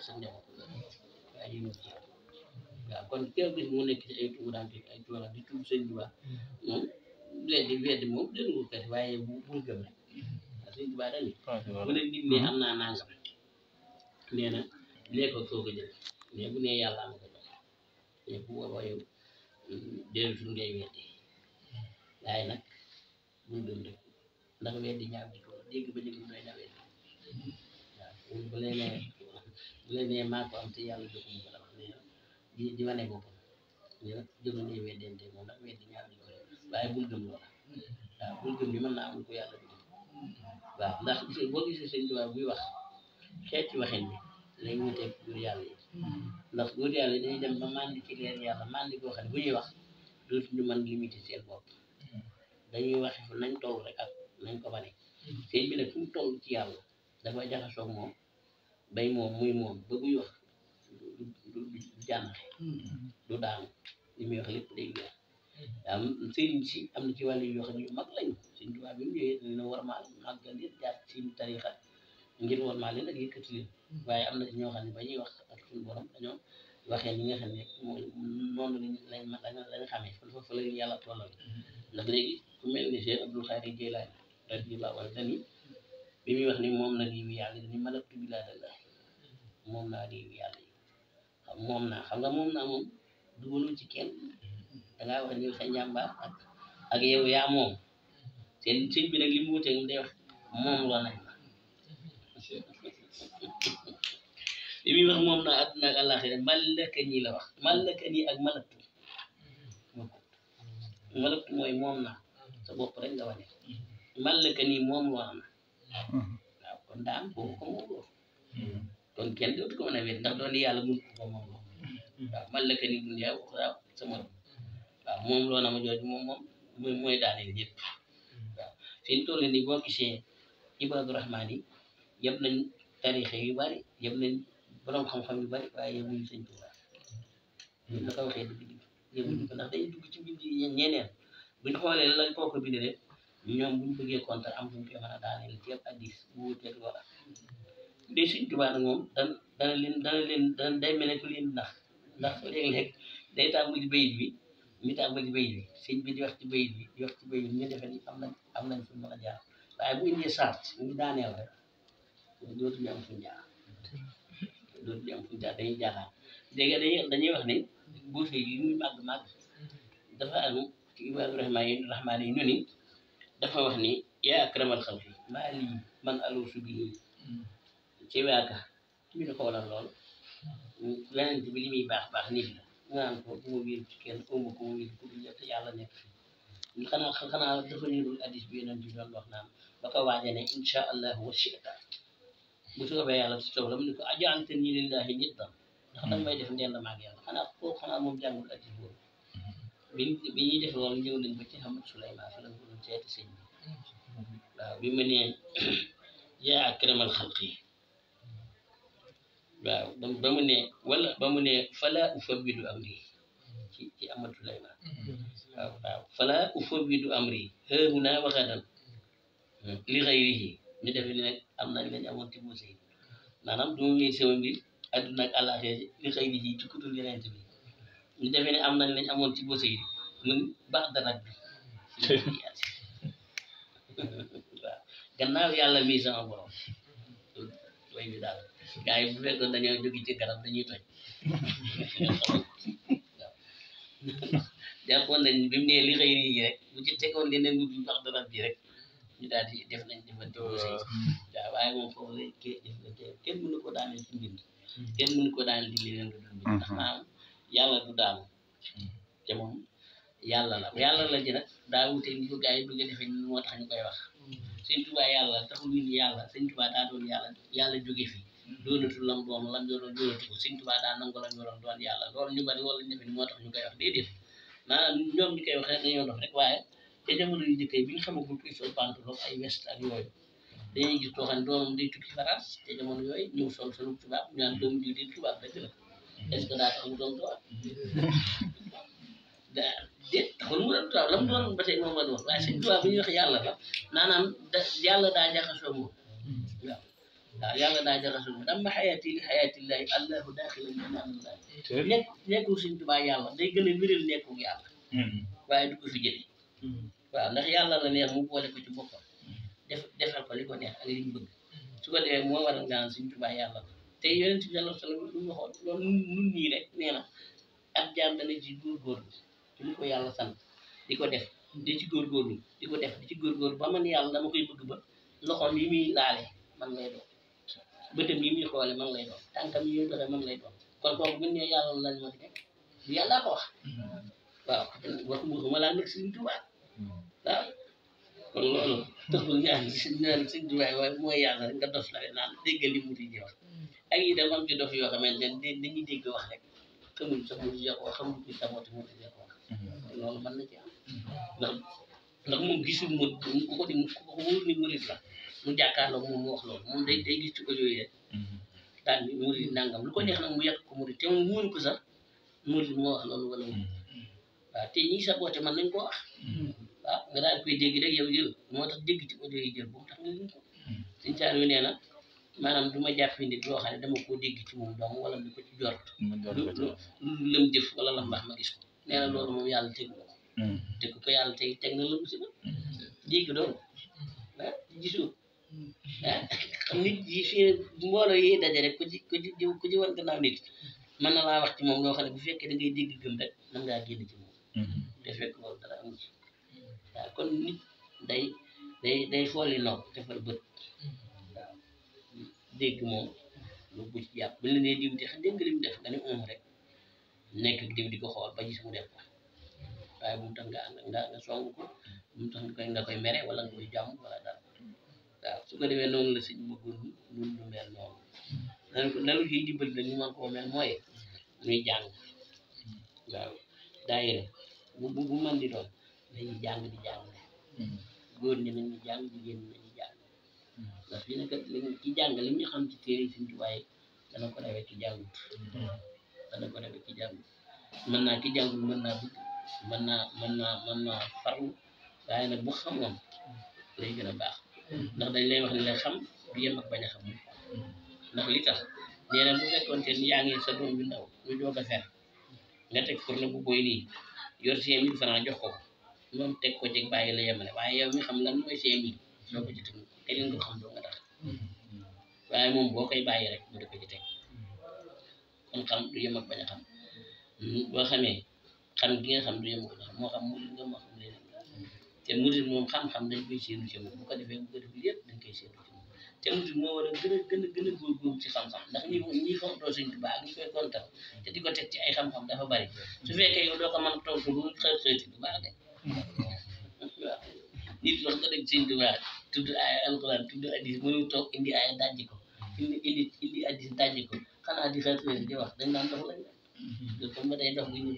sa njaboot waaye yëngu ci yow waaw kon képp gis mu nekk ci ay tuurante ay tuurante di tudd sëñ Tuubaa moom weddi moom dëgg ko kat waaye bul gëm rek waaw sëñ Tuubaa dañu bu ne nit ne am naa nangam nee na nee ko soo ko jël mais bu nee yàlla am ko jox mais bu boobaa yow dellutul ngay weddi waaye nag bul gëm rek ndax weddi ñaaw di ko dégg ba dégg doy na weddi waaw bu leen nee maa ko am te yàlla jox mu ko la wax nee na di wane boppam nee na jël ngay weddente moom ndax weddi ñaaw di ko waaye bul gëm loola waaw bul gëm ni mën naa am ko yàlla bi waaw ndax boo gisee sëñ Tuubaa buy wax xeeti waxin bi lay wuteeg góor yàlla yi ndax góor yàlla yi dañuy dem ba mandi ci leer yàlla mandi koo xam ne bu ñuy wax dootuñu mën limité seen bopp dañuy waxe fu nañ toll rek ak nañ ko bane sëñ bi nag fu mu toll ci yàlla dafay jaxasoog moom bay moom muy moom ba buy wax du jànnaxe du daanu li muy wax lépp day weer waaw sëriñ si am na ci wàllu yoo xam ne yu mag lañu sëñ Tuubaa bi mu ñëwee dina war maa màggal leen jaar ci tariixa ngir war maa leen ak yëkkati leen waaye am na ci ñoo xam ne ba ñuy wax ak suñu borom dañoo waxee ni nga xam ne mooy noonu lañ xamee foofu la yàlla tollal ndax léegi ku mel ni Cheikh Abdul Xaadir Jilaani radiyallaahu anhu dani bi muy wax ni moom na lii yàlla ni malaktu bilaadallaahi moom naa lii yàlla yi moom naa xam nga moom naa moom dugalul ci kenn dangaa wax ni sa njàmbaar ak yow yaa moom sëñ bi nag li mu wutee day wax moom la nañ ma li muy wax moom naa àdduna ak àllaaxira malaka ñi la wax malaka ñi ak malaktu malaktu mooy moom naa sa bopp rek nga wane malaka nii moom loo na waaw kon daa am boobu ko moom loo kon kenn dootu ko mën a wet ndax doon yàlla mun ko moom loo waaw malaka nii dun yow waaw sama waaw moom loo na ma jooju moom mooy daaneel ñëpp waaw fi ñu toll nii boo gisee ibaadu rahmaan yi yëpp nañ tariixa yu bari yëpp nañ borom xam-xam yu bari waaye yëpp nañ sëñ Tuubaa ñun la ko waxee dëgg-dëgg yëpp ko ndax dañuy dugg ci bind ñeneen buñ xoolee lañ koo ko bind rek ñoom buñ bëggee contre am fuñ koy mën a daaneel ci ab addis bu wuteeg loola bu dee sëñ Tuubaa nag moom dana leen day mel ne ku leen ndax léeg-léeg day tàmbali bayit bi ñu tàmbali bayit bi sëñ bi di wax ci bayit bi di wax ci bayit bi ñu defee ni am nañ fu mën a jaar waaye bu indee sart ñu daaneel rek dootuñu am fuñ jaar dañuy jaaxaan léegi dañuy wax ne buuse yi muy màgg dafa am ci ibaadu rahmaan yi ñu ni dafa wax ni yaa akramal xalqi maa lii man aluusu bii ci waaka ñu ne ko wala lool leneen bi li muy baax nit la nga naan ko bu ma wéeru ci kenn ëmb ko ma wéeru ku dul te yàlla nekk fi xanaa dafa niirul addis bi yeneen bi doon wax naan ba ko waaja ne insha allahu wa shi'ta bu soobee yàlla si soobee la mu ne ko aj'altanii lillahi niddan ndax danga may def ndend maag yàlla xanaa moom jàngul addis boobu bi ñuy def loolu ñëw nañ ba ci Ahmad Suleymaan fa la ko doon seeti sëñ bi waaw bi mu ne yaa akramal xalqi waaw ba mu ne fala ufawwidu amri ci Ahmad Suleymaan waaw fala ufawwidu amri haahuna wa gadan li xayrihi ñu defe ne nag am nañ lañ amoon ci buuse yi maanaam du ma wéy sama mbir adduna ak àllaaxira li xayrihi ci kutul yeneen bi ñu defee ne am nañ lañ amoon ci bose yi mun baax darat bi waaw gannaaw yàlla mii sama borom way bi daal gars yi bu fekkoon dañoo jóge ci garab dañuy toj waaw jàppoon nañ bi mu nee li xëy yi rek bu ci tegoon leneen lu dul baax darat bi rek ñu daal di def nañ defante bose yi waaw waaye moom foofu la kenn mënu ko daaneel ci mbind kenn mënu ko daaneel ci leneen lu dul mbind ndax maanaam yàlla du daanu te moom yàlla la ji nag daa wute ni ko gars yi bëgg a defee moo tax ñu koy wax sëñ Tuubaa yàlla taxul ñu ni yàlla sëñ Tuubaa daa doon yàlla jóge fi doonatul lam doon doonatu ko sëñ Tuubaa daa nangu la ñoroon doon yàlla loolu ñu bari wala ñu defee ni moo tax ñu koy wax déedéet maanaam ñoom ñu koy wax rek dañoo dox rek waaye te jamono yu jëkkee bi ñu xamagul kuy sol pantalon ay veste ak yooyu dañuy gis koo xam ne doomam day tukki France te jamono yooyu ñëw sol solu tubaab ñu naan doomu jiw di tubaab rek la est-ce que daa tax mu doon tubaab déet taxul mu doon tubaab la mu doon ba tey moom la doon waaye sëñ tubaab bi ñuy wax yàlla la maanaam yàlla daa jaxasoo moom waaw waaw yàlla daa jar rasul dama xayaati li xayaatillahi allahu daaxilan janaanallah nekkul Sëñ Tuubaa yàlla day gën a wéral nekkul yàlla waaye du ko fi jëlee waaw ndax yàlla la neex mu boole ko ci boppam defal ko li ko neex ak li mu bëgg su ko defee moo waral nga naan Sëñ Tuubaa yàlla la te yonent bi sallallahu alayhi wa sallam lu ñu waxoon loolu nun ñii rek nee na ak jaam dana ci góorgóorlu ci li ko yàlla sant di ko def di ci góorgóorlu di ko def di ci góorgóorlu ba man yàlla dama koy bëgg ba loxoom yi muy laale man lay doon bëtam yi muy xoole man lay doon tànkam yi muy doxe man lay doon kon kooku buñ ne yàlla lañ ma di nekk du yàllaa ko wax waaw waxuma laa nag Sëñ Tuubaa waaw kon loolu taxul ñaan Sëñ Tuubaa waaye mooy yàlla rek nga dof la naan déggal li mu di wax ak yi dem am ci dof yoo xamante ne dañuy dégg wax rek xamuñ sax mu di wax xamuñ kuy sabooti mu di wax loolu mën na ci am ndax moom gisul mu ku ko wóor ni murit la mu jàkkaarloo moom mu wax loolu moom day gis ci audio yi daal ni murit nangam lu ko neex nag mu yàq ko murit te moom wóoru ko sax murit moo wax loolu wala mu waaw te ñi saboote man nañ ko wax waaw nga daal koy dégg rek yow jël moo tax dégg ci audio yi jël boobu tax nga gën ko Sëñ Saaliw wi nee na maanaam du ma jàpp nit loo xam ne dama koo dégg ci moom dong wala di ko ci jort lu lëm jëf wala la mbaax ma gis ko nee na loolu moom yàlla tegu ko te ku ko yàlla teg na la musiba dégg doon ah gisoo ah xam nit yi fii mbooloo yi daje rek ku ci war gannaaw nit mën na laa wax ci moom loo xam ne bu fekkee da ngay dégg gëm rek mën ngaa génn ci moom te fekk loolu dara amu ci waaw kon nit day fooli nopp defal bët waaw dégg moom lu bu ci jàpp bu la nee diw di xam dégg nga li mu def nga ne rek nekk diw di ko xool ba gis mu def ko waaye bu mu tax nga song ko bu mu tax nga koy mere wala nga koy jàmm wala dara waaw su ko defee noonu la sëñ bëggoon nun lu mel noonu nanu ciy dimbali la ñu man koo mel mooy ñuy jàng waaw daayira bu man di doon dañuy jàng di jàngale góor ñi nañu jàng jigéen ñi nañu jàng ndax fii nag ki jàng li ñu xam ci téere Sëñ Tuubaa yi dana ko rawee ki jàngut mën naa ki jàngut mën naa bëgg mën naa farlu waaye nag bu xamoon lay gën a baax ndax dañ lay wax ne la xam du yem ak bañ a xam ndax li tax nee na bu fekkoon te yaa ngi sa doom bi ndaw ñu doog a fer nga teg pour ne bu boy nii yor 5 000 francs jox ko moom teg ko ci bàyyi la yemale waaye yow mi xam lan mooy 5 000 doo ko ci teg te leen nga xam doo nga tax waaye moom boo koy bàyyi rek mu di ko ci teg kon xam du yem ak bañ a xam boo xamee xam gi nga xam du yem ak bañ a xam moo xam murid nga moo xam leneen te murid moom xam-xam dañ koy séenu ci moom bu ko defee bu ko defee yëpp dañ koy séenu ci moom te murid moo war a gën a góorgóorlu ci xam-xam ndax ñi fontoo Sëñ Tuubaa ak ñi koy kontal te di ko teg ci ay xam-xam dafa bari su fekkee yow doo ko mën a toog lu xëyti du baax de waaw nit wax nga dëgg Sëñ Tuubaa tudd ay alxuraan tudd hadiis mënu toog indi ay dajji ko indi hadiis dajji ko xanaa di xëyti di wax dañ naan dox lañ la comme ba day dox bu ñu